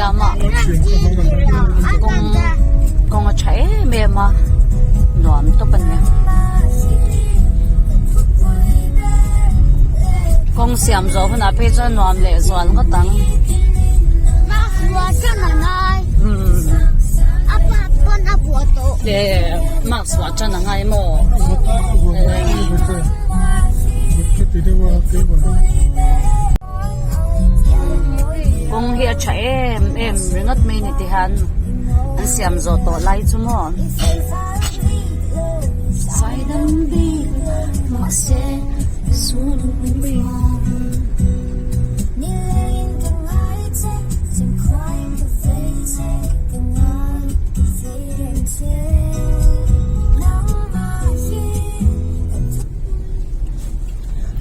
siam a kawng kawng a tha em em a nuam tawp a ni kawng siam zawh hunah phei chuan nuam leh zual ngawt ang. Mask vuah tan a ngai maw? Kawng hi a tha em em ringawt mai ni ti hian an siam zawh tawh lai chu maw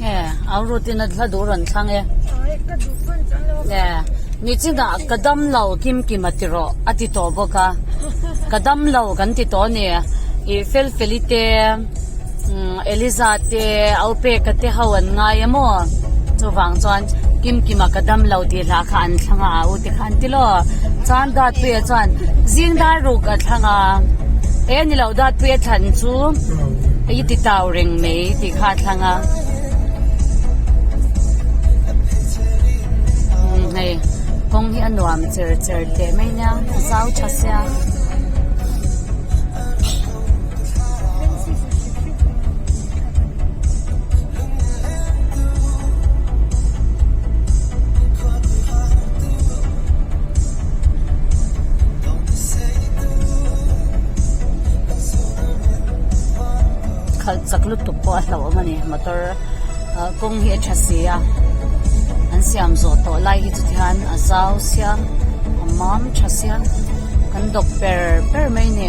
Nge au rutin a hla duh rawn thlang e nge nichinah ka dam lo kim kim a ti rawh a ti tawh bawk a ka dam lo kan ti tawh a ni ih fel feli te Eliza te au peka te ho an ngai a maw chuvang chuan kim kima ka dam lo tih hla kha an thlang a au te kha an ti law chuan Datpuia chuan zing dar ruk a thlang a e ni lo Datpuia thlan chu i ti tau reng mai tih kha a thlang a hei kawng hi a nuam cher cher teh mai nia a zau tha sia. Khalh chak lutuk pawh a hlauhawm a ni motor ah kawng hi a tha si a an siam zawh tawh lai hi chu tihian a zau sia a mam tha sia. Kan dawk per per mai a ni.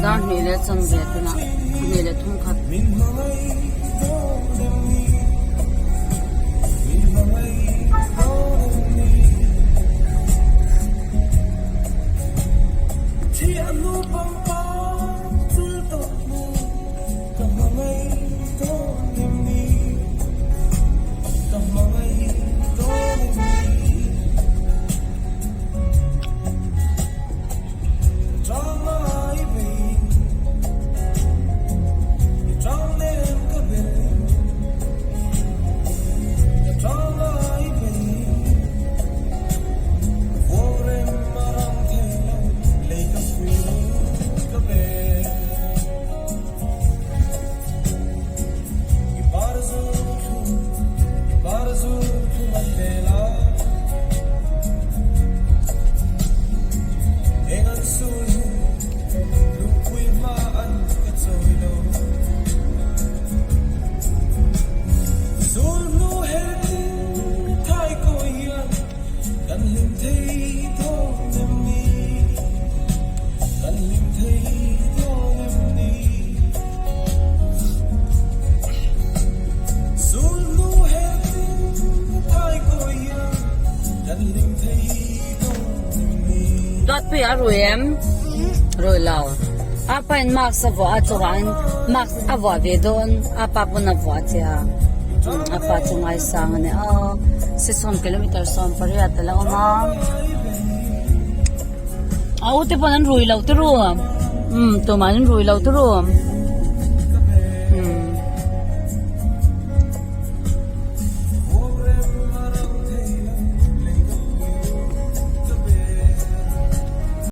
Dar hnih leh chanve tunah hnih leh thum khat. Dawtpui a rui em? Rui lo. Apa in mask a vuah a chuvangin mask a vuah ve dawn apa pawn a vuah che a apa chu ngaisang a ni a sisawm kilometer 18 a la awm a a u te pawn an rui lo turu umm tumah an rui lo turu umm.